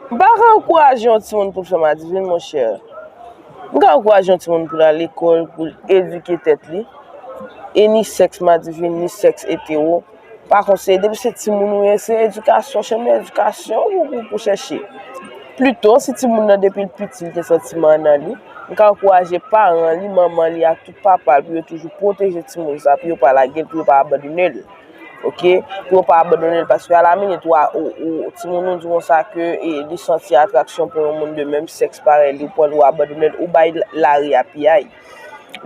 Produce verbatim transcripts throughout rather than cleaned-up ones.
M pa ka ankouraje yon timoun pou l fè madivin, monchè. M ka ankouraje yon timoun pou l al lekòl, pou l edike tèt li. E ni sèks madivin, ni sèks etero. Pa konseye, depi se timoun ou ye, se edikasyon, chemen edikasyon ou pou, pou chèche. Plito, si timoun nan depi l piti, li te santi manman li, m ka ankouraje paran li, manman li ak tout papa l pou yo toujou pwoteje timoun sa, pou yo pa lage l, pou yo pa abandone l. Oke? Pou yo pa abandone l, paske alaminit, ou, ou, ou, timoun ou di konsa ke e, li santi atraksyon pou yon moun de menm sèks parèy li, ou pran l, ou abandone l, ou bay lari a piyay.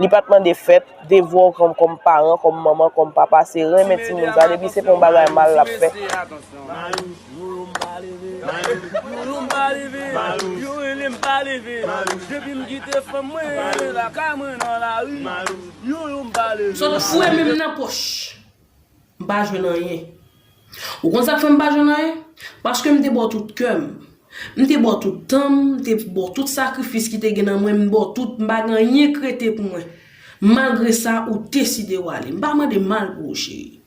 Li pa t mande fèt, devwa w kòm, kòm paran, kòm manman, kòm papa, se renmen timoun sa, depi se pa yon bagay mal l ap fè. Sot fouye men m nan pòch. M pa jwenn anyen. Ou konn sa k fè m pa jwenn anyen? Paske m te ba w tout kè m. M te ba w tout tan m, m te ba w tout sakrifis ki te gen nan mwen, m ba w tout, m pa gen anyen k rete pou mwen. Malgre sa, ou deside w ale. M pa mande mal pou ou, cheri.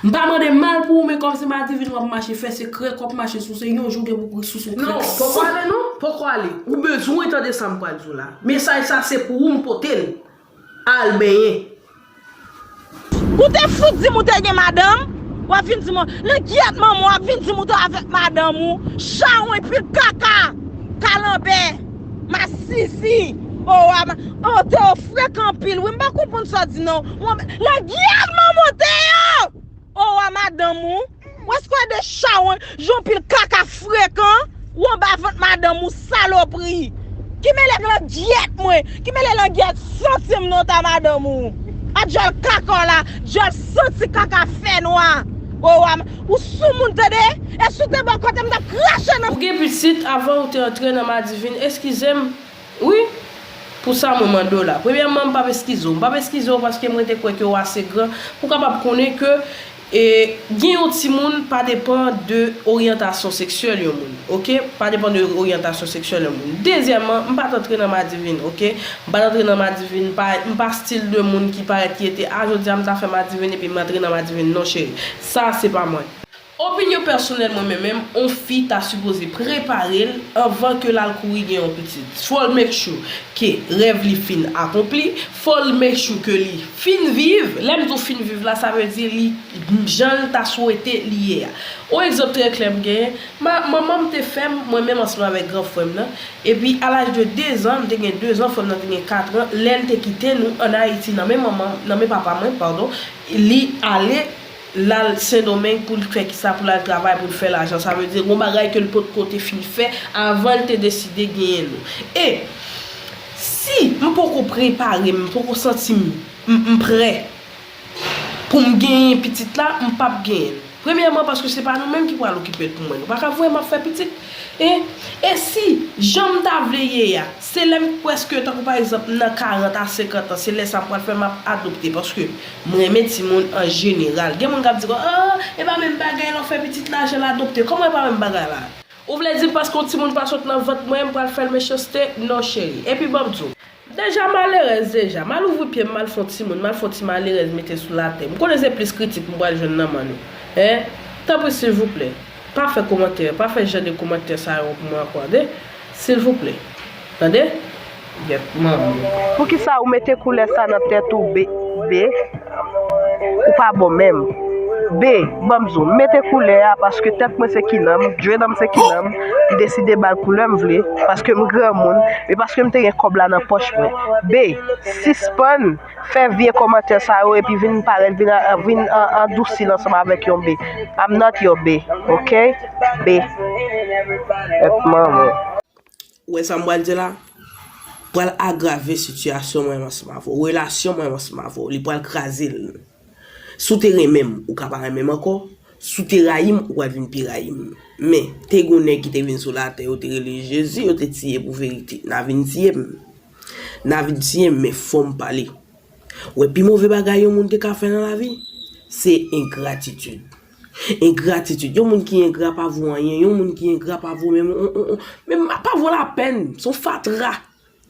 M pa mande mal pou ou, men kòm se madivin w ap mache fè, se krèk w ap mache souse, yon jou gen pou w souse yon krèk. Non, poko ale non, poko ale. Ou bezwen tande sa m pral di w la. Mesaj sa se pou ou m pote l. Al benyen. Ou te fout di m ou te gen madanm, w ap vin di m, langyèt manman w ap vin di m ou te avèk madanm ou, chawony pil kaka, kalanbè, masisi, o a, o te o frekan anpil wi, m pa konprann sa w di non, langyèt manman w te yo, o a madanm ou. Ou èske w de chawony, jan w pil kaka frekan, ou anba vant madanm ou salopri. Ki mele langyèt mwen, ki mele langyèt santi m nan ta madanm ou. A djòl kaka w la, djòl santi kaka fè nwa. Ou, ou sou moun tande, e si w te bò kote m t ap krache nan. Ou gen pitit avan ou te antre nan madivin, eskize m. Wi, pou sa mwen mande w la. Premyèman, m p ap eskize w. M p ap eskize w paske mwen te kwè ke w ase gran pou w kapab konnen ke e, gen yon timoun pa depan de oryantasyon seksyèl yon moun, oke? Pa depan de oryantasyon seksyèl yon moun. Dezyèmman, m pa t antre nan madivin, oke? M pa t antre nan madivin, m pa, m pa stil de moun ki parèt ki ete, a, jodi a m ta fè madivin epi m antre nan madivin. Non, cheri. Sa, se pa mwen. Opinyon pèsonèl mwen menm, menm, on fi ta sipoze prepare l anvan ke l al kouri gen yon pitit. Fò l make sure ke rèv li fin akonpli, fò l make sure ke li fin viv. Lè m di w fin viv la, sa vle di li, jan l ta swete li ye a. On egzanp trè klè m genyen, ma, manman m te fè m, mwen menm ansanm avèk gran frè m nan, epi a laj de dezan, m te gen dezan, frè m nan te gen katran, lè l te kite nou ann Ayiti, nan men manman, nan men papa mwen, padon, li ale l al Sendomeng pou l fè kisa, pou l al travay, pou l fè lajan. Sa vle di, gon bagay ke l potko te fin fè avan l te deside genyen nou. E si m poko prepare m, m poko santi m, m, m prè pou m genyen pitit la, m p ap genyen l. Premyèman, paske se pa nou menm ki pral okipe l pou mwen. Nou pa ka voye m ap fè pitit. E, e si, jan m ta vle ye a, se lè m prèske, tankou pa egzanp, m nan karant a senkant an, se lè sa m pral fè m ap adopte, paske m renmen timoun an jeneral. Gen moun k ap di kon, ah, e pa menm bagay lè w fè pitit la, jan l adopte. Kòman e pa menm bagay la? Ou vle di paske yon timoun pa sot nan vant mwen, m pral fè l mechanste? Non, cheri. Epi ban m di w, deja malerèz deja, m al ouvri pye m, m al fè yon timoun, m al fè yon ti malerèz mete sou latè. M konnen se plis kritik m pral jwenn nan men nou. Hein? Tanpri silvouplè, pa fè kòmantè, pa fè jan de kòmantè sa yo pou mwen ankò, tande? Silvouplè. Tande? Gyèt manman. Poukisa ou mete koulè sa nan tèt ou, Be? Be? Ou pa bon menm. Be, ban m di w, m mete koulè a paske tèt mwen se kinanm, djwenn an m se kinanm, m deside ba l koulè m vle, paske m granmoun, e paske m te gen kòb la nan pòch mwen. Be, sispann fè vye kòmantè sa yo epi vin parèt, vin, vin an, andousi l ansanm avèk yon be. I'm not your be, ok? Be. Èp manman. Ou wè sa m pral di la? Pral agrave sitiyasyon mwen menm ansanm avè w, relasyon mwen menm ansanm avè w, li pral kraze l. Si w te renmen m, ou ka pa renmen m ankò. Si w te rayi m, ou pral vin pi rayi m. Men, te gen yon nèg ki te vin sou latè, yo te rele Jezi, yo te tiye pou verite. N a vin tiye m. N a vin tiye m, men fò m pale. Ou wè, pi move bagay yon moun te ka fè nan lavi, se engratitid. Engratitid. Yon moun ki engra pa vo anyen. Yon moun ki engra pa vo menm, on, on, on, menm pa vo lapèn. Se yon fatra.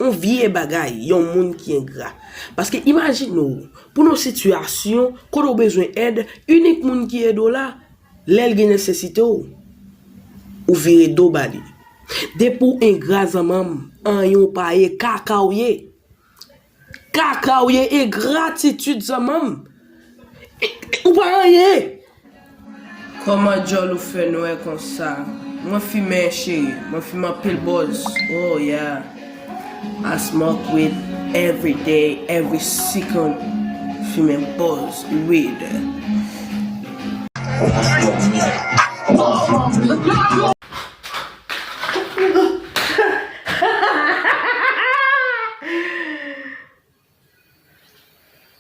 Yon vye bagay. Yon moun ki engra. Paske imajine w, pou yon sitiyasyon, kote w bezwen èd, inik moun ki ede w la, lè l gen nesesite w, ou vire do ba li. Depi w engra zanmanm, anyen w pa ye, kaka w ye. Kaka w ye, engratitid zanmanm. Ou pa anyen. Kòman djòl ou fè nwè konsa? Mwen fimen cheri, mwen fimen anpil bòz. Oh yeah. I smoke weed every day, every second. Fimen bòz weed.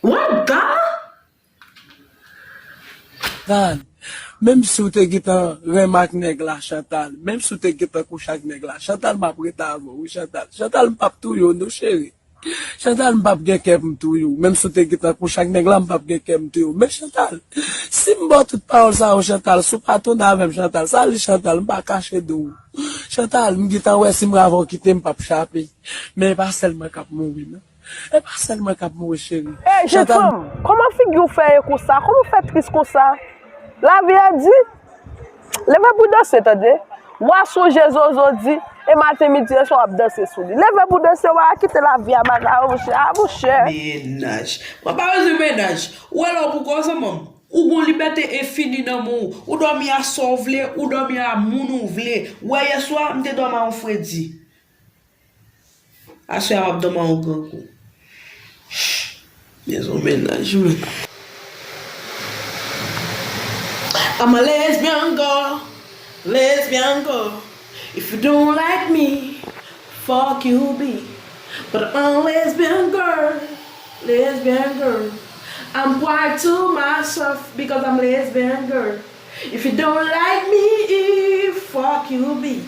What the? Chantal, menm si w te gentan renmen ak nèg la, Chantal, menm si w te gentan kouche ak nèg la, Chantal, m ap ret avè w, wi, Chantal. Chantal, m p ap touye w, non, cheri. Chantal, m p ap gen kè pou m touye w. Menm si w te gentan kouche ak nèg la, m p ap gen kè m touye w. Men Chantal, si m ba w tout pawòl sa yo, Chantal, si w pa tounen avè m, Chantal, sa li, Chantal, m pa kache di w. Chantal, m gentan wè si m avè w kite, m p ap chape. Men e pa sèl mwen k ap mouri, non. E pa sèl mwen k ap mouri, cheri. Ey, jèn fanm, kòman figi w fè ye konsa? Kòman w fè tris konsa? Lavi a di. Leve pou danse, tande. W a sonje Zozo di, e maten, midi, e swa w ap danse sou li. Leve pou danse, w a kite lavi a bagay, monchè, a, monchè. Mennaj. Mwen pa bezwen mennaj. Ou wè lè w pou kò zanmanm. Ou gon libète enfini nan men w. Ou dòmi a sa w vle, ou dòmi a moun ou vle. Ou wè yèswa, m te dòmi a yon fredi. Aswè a m ap dòmi a yon grangou. Mezon mennaj, men. I'm a lesbian girl, lesbian girl. If you don't like me, fuck you be. But I'm a lesbian girl, lesbian girl. I'm quiet to myself because I'm lesbian girl. If you don't like me, fuck you be.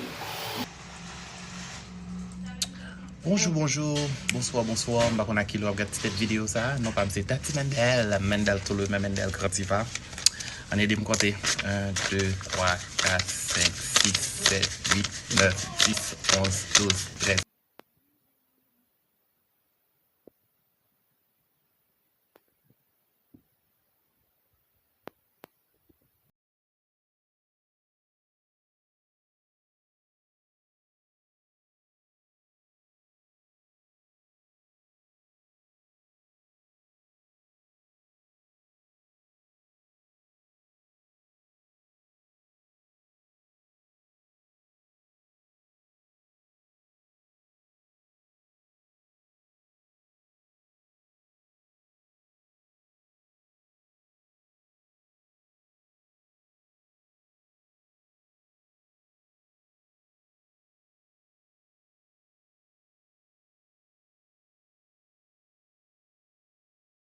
Bonjou, bonjou, bonswa, bonswa. M pa konn a kilè w ap gad ti tèt videyo sa a. Non pa m se Tati Mendel, Mendel Tolome, Mendel Grandiva. Ann ede m konte. En, de, twa, kat, senk, sis, sèt, uit, nèf, dis, onz, douz, trèz.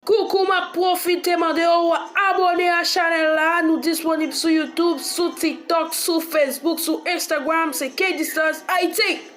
Koukou, m ap pwofite mande w abòne a chanèl la. Nou disponib sou YouTube, sou TikTok, sou Facebook, sou Instagram. Se K-Distance Haiti.